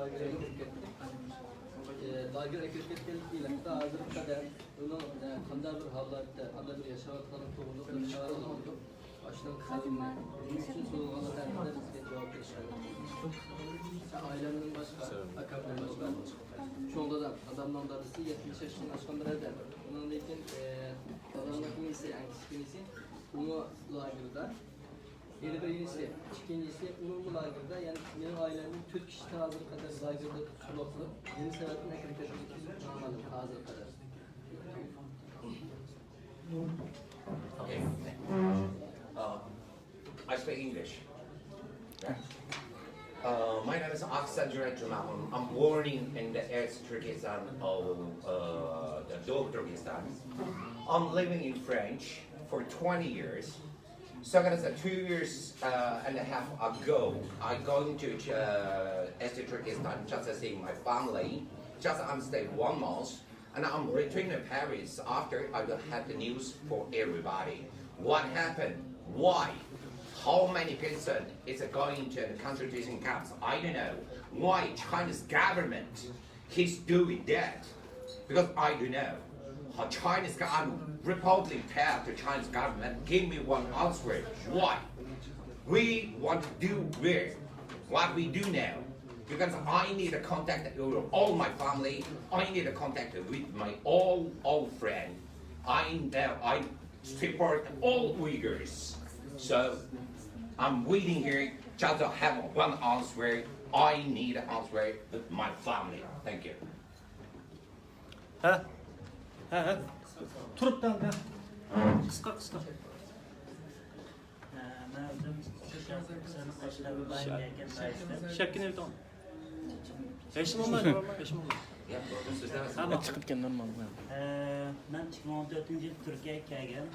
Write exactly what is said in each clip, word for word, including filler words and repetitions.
لاگېرغا كىرىپ كەتتى. ئى، لاگېرغا كىرىپ كەتكەندىن كېيىن ھەتتا ھازىرغا قەدەر ئۇنىڭ، ئى، قانداق بىر ھالەتتە، قانداق بىر ياشاۋاتقانلىقى توغرىلىق بىر خەۋەر ئالمىدۇق. ئاشۇنىڭ خەۋىرىنى نېمە ئۈچۈن سورىغانلىقى ھەققىدە بىزگە جاۋاب بېرىشكە، ئائىلەمدىن باشقا، ئاكامدىن باشقا، چوڭ دادام، دادامنىڭ دادىسى يەتمىش ياشتىن ئاشقان بىر ئادەم. ئۇنىڭدىن كېيىن، ئى، دادامنىڭ ئىنىسى، ئەڭ كىچىك ئىنىسى، ئۇمۇ لاگېردا. يەنە بىر ئىنىسى، ئىككىنچىسى ئۇنىڭمۇ لاگېردا، يەنى مېنىڭ ئائىلەمدىن تۆت كىشى تا ھازىرغا قەدەر لاگېردا تۇتۇلۇپ قېلىپ، نېمە سەۋەبتىن ئەكىرىپ كەتكەنلىكى نامەلۇم تا ھازىرغا قەدەر. Okay. Uh, I speak English. Yeah. Uh, my name is Aksan Jurat Jumaun. I'm born in the East Turkestan of uh, the North Turkestan. I'm living in French for twenty years. So guys, uh, two years uh, and a half ago, I going to uh, East Turkestan just to see my family. Just I'm stay one month, and I'm returning to Paris after I will have the news for everybody. What happened? Why? How many person is going to the concentration camps? I don't know. Why Chinese government he's doing that? Because I don't know. How Chinese, I'm reporting back to Chinese government. Give me one answer. Why? We want to do where? What we do now? Because I need to contact all my family. I need to contact with my all old friend. I know I support all Uyghurs. So I'm waiting here just to have one answer. I need an answer with my family. Thank you. ھە؟ ھە، ھە. تۇرۇپ دەڭ، دەڭ. قىسقا، قىسقا. مەن ئۆزۈم شۇ شەرقىي قىسىمنىڭ قەشقەر ۋىلايىتى يەكەن دائىرىسىدە. شەككىنى ئېيتىڭ. ھېچ بولمايدۇ، ھېچ بولمايدۇ. ياق، بولدى، سۆزلەمەسەڭ. ھەممە چىقىپ كەتكەن نورمال. مەن ئىككى مىڭ ئون تۆتىنچى يىل تۈركىيەگە كەلگەن.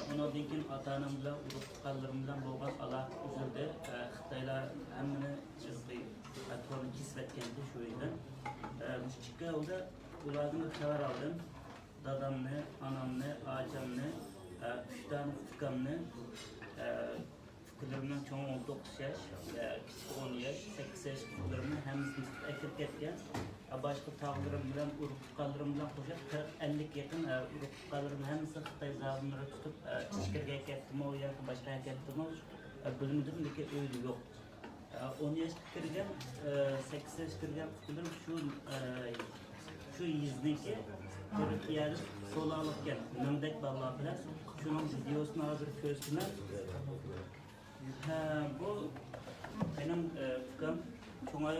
ئۇنىڭدىن كېيىن ئاتا-ئانام بىلەن، ئۇرۇق تۇغقانلىرىم بىلەن بولغان ئالاقە ئۈزۈلدى. خىتايلار ھەممىنى تورنى كېسىۋەتكەنىدى شۇ يىلى. مۇشۇ ئىككى يىلدا ئۇلاردىن بىر خەۋەر ئالدىم. دادامنى، ئانامنى، ئاچامنى، ئۈچ دانە ئۇكامنى، ئۇكىلىرىمنىڭ چوڭى ئون توققۇز ياش، كىچىكى ئون ياش، سەككىز ياش ئۇكىلىرىمنى ھەممىسىنى تۇتۇپ ئەكىرىپ كەتكەن. باشقا تاغىلىرىم بىلەن، ئۇرۇق تۇغقانلىرىم بىلەن قوشۇپ قىرىق ئەللىككە يېقىن ئۇرۇق تۇغقانلىرىمنى ھەممىسىنى خىتاي زالىملىرى تۇتۇپ ئىچكىرىگە ئەكەپتىمۇ ياكى باشقا ئەكەپتىمۇ بىلمىدىم، لېكىن ئۆيدە يوق. ئون ياشقا كىرگەن، سەككىز ياشقا كىرگەن ئۇكىلىرىم شۇ، شۇ يېزىنىڭكى تۈركىيەدە سولاق ئالىدىكەن، مىڭدەك بالىلار بىلەن. شۇنىڭ ۋىدېئوسىنى ھازىر كۆرسىتىمەن. ھە، بۇ مېنىڭ ئۇكام، چوڭى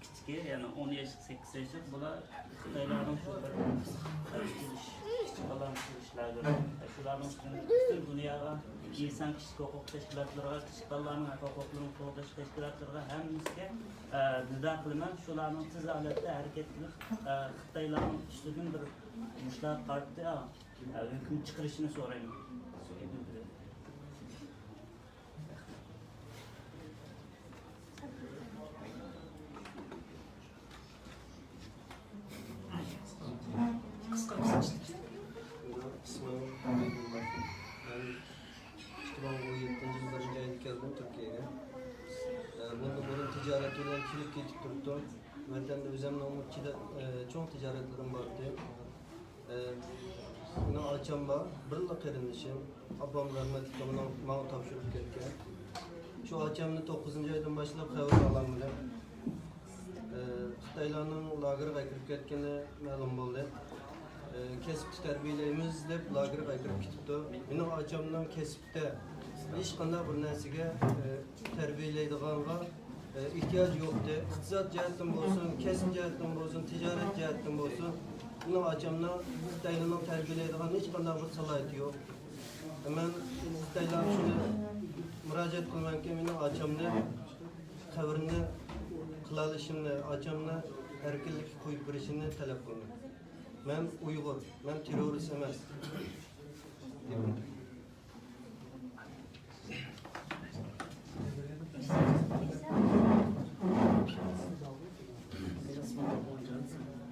كىچىكى، يەنى ئون ياشلىق، سەككىز ياشلىق. بۇلار خىتايلارنىڭ شۇ بىر كېلىش، كىچىك بالىلارنى كېلىش لاگېرى. شۇلارنىڭ ئۈستىدىن پۈتۈن دۇنياغا ئىنسان كىشىلىك ھوقۇق تەشكىلاتلىرىغا، كىچىك بالىلارنىڭ ھوقۇقلىرىنى قوغداش تەشكىلاتلىرىغا ھەممىسىگە نىدا قىلىمەن. شۇلارنىڭ تېز ھالەتتە ھەرىكەت قىلىپ، خىتايلارنىڭ ئۈستىدىن بىر مۇشۇلارغا قارىتى ھۆكۈم چىقىرىشىنى سورايمەن. قىسقا قىسقا ئىشلىتىش. مېنىڭ ئىسمىم ئابدۇللا. مەن ئىككى مىڭ ئون يەتتىنچى يىل بىرىنچى ئايدا كەلدىم تۈركىيەگە. ئە، بۇندىن بۇرۇن تىجارەت بىلەن كېلىپ كېتىپ تۇرۇپتۇم. ۋەتەندە ئۆزۈمنىڭمۇ ئىچىدە، ئە، چوڭ تىجارەتلىرىم بار ئىدى. ئە، مېنىڭ ئاچام بار، بىرلا قېرىندىشىم. ئاپام رەھمەتلىك ماڭا تاپشۇرۇپ كەتكەن. شۇ ئاچامنى توققۇزىنچى ئايدىن باشلاپ خەۋىرىنى ئالالمىدىم. ئە، خىتايلارنىڭ لاگېرغا ئەكىرىپ كەتكىنى مەلۇم بولدى. ئە، كەسىپتە تەربىيەلەيمىز دەپ لاگېرغا ئەكىرىپ كېتىپتۇ. مېنىڭ ئاچامنىڭ كەسىپتە ھېچقانداق بىر نەرسىگە، ئە، تەربىيەلەيدىغانغا، ئە، ئېھتىياج يوقتى. ئىقتىساد جەھەتتىن بولسۇن، كەسىپ جەھەتتىن بولسۇن، تىجارەت جەھەتتىن بولسۇن، مېنىڭ ئاچامنىڭ خىتايلارنىڭ تەربىيەلەيدىغان ھېچقانداق بىر سالاھىيىتى يوق. مەن خىتايلارغا شۇنى مۇراجىئەت قىلىمەنكى، مېنىڭ ئاچامنى، قەبرىنى قىلالىشىمنى، ئاچامنى ئەركىنلىككە قويۇپ بېرىشىنى تەلەپ قىلىمەن. مەن ئۇيغۇر، مەن تېررورىست ئەمەس.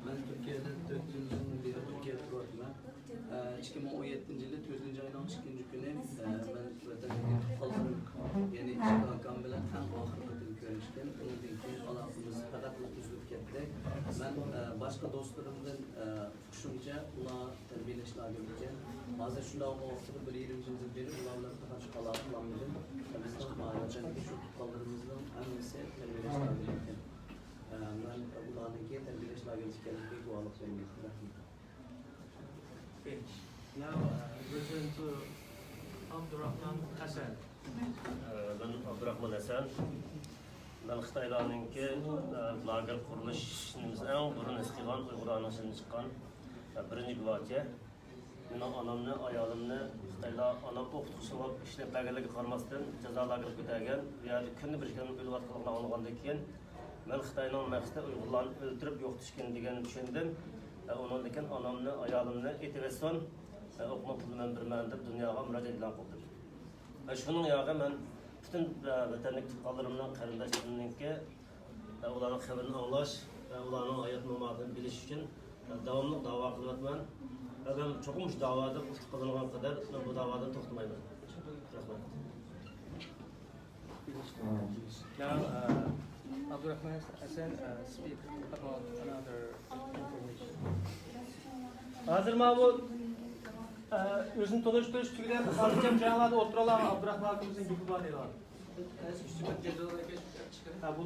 مەن تۈركىيەدە تۆت يىلدىن بېرى تۈركىيەدە تۇرۇۋاتىمەن. ئىككى مىڭ ئون يەتتىنچى يىلى تۆتىنچى ئاينىڭ ئىككىنچى كۈنى، مەن ۋەتەندىكى تۇغقانلىرىم، يەنى ئىككى ئاكام بىلەن ئەڭ ئاخىرقى قېتىم كۆرۈشكەن. ئۇنىڭدىن كېيىن ئالاقىمىز پەقەت ئۈزۈلۈپ مەن، ئە، باشقا دوستلىرىمدىن، ئە، ئۇقۇشۇمچە، ئۇلار تەربىيەلەش لاگېرىدىكەن. ھازىر شۇنداق ۋاقىتتا بىر يېرىم يىلدىن بېرى ئۇلار بىلەن قاتناشقانلارنى ئۇلارمىدىن بىزنىڭ، ئە، ۋەتەندىكى شۇ تۇغقانلىرىمىزنىڭ ھەممىسى تەربىيەلەش لاگېرىدىكەن. ئە، مەن ئۇلارنىڭكى تەربىيەلەش لاگېرىدىكەنلىكىگە گۇۋاھلىق بېرىمەن. رەھمەت. Now, uh, listen to Abdurrahman Hassan. ئە، مەن ئابدۇراخمان ھەسەن. مەن خىتايلارنىڭكى، ئە، لاگېر قۇرۇلۇش نېمىسىنى ئەڭ بۇرۇن ھېس قىلغان، ئۇيغۇرلارنىڭ ئىشىدىن چىققان، ئە، بىرىنچى گۇۋاھچى. مېنىڭ ئانامنى، ئايالىمنى خىتايلار ئانام ئوقۇتقۇچى بولۇپ ئىشلەپ بەرگەنلىكىگە قارىماستىن، جازا لاگېرىغا كۆتۈرگەن، ئۇ يەردە كۈندە بىر ئىككى ئۆلۈۋاتقانلىقىنى ئاڭلىغاندىن كېيىن، مەن خىتاينىڭ مەقسىتى ئۇيغۇرلارنى ئۆلتۈرۈپ يوقىتىشكەن دېگەننى چۈشەندىم. ئە، ئۇنىڭدىن كېيىن ئانامنى، ئايالىمنى ئېتىۋەتسۇن، ئە، ئوقۇما پۇلىنى مەن بېرىمەن دەپ دۇنياغا مۇراجىئەت ئېلان قىلدىم. ئە، شۇنىڭ ياغى مەن پۈتۈن، ئە، ۋەتەندىكى تۇغقانلىرىمنىڭ، قېرىنداشلىرىمنىڭكى، ئە، ئۇلارنىڭ خەۋىرىنى ئاڭلاش ۋە ئۇلارنىڭ ھايات ماماتىنى بىلىش ئۈچۈن، ئە، داۋاملىق داۋا قىلىۋاتىمەن. ۋە مەن چوقۇم مۇشۇ داۋادا ئۇتۇق قازانغان قەدەر مەن بۇ داۋادىن توختىمايمەن. رەھمەت. Now, uh, Abdurrahman Hassan, uh, speak about another information. ھازىر ماۋۇ، ئە، ئۆزىنى تونۇشتۇرۇش تۈگىدى. خاتىرجەم جايىڭلاردا ئولتۇرۇڭلار، ئابدۇراخمان ئاكىمىزنىڭ گېپى بار دەيدىغان. ھە، بۇ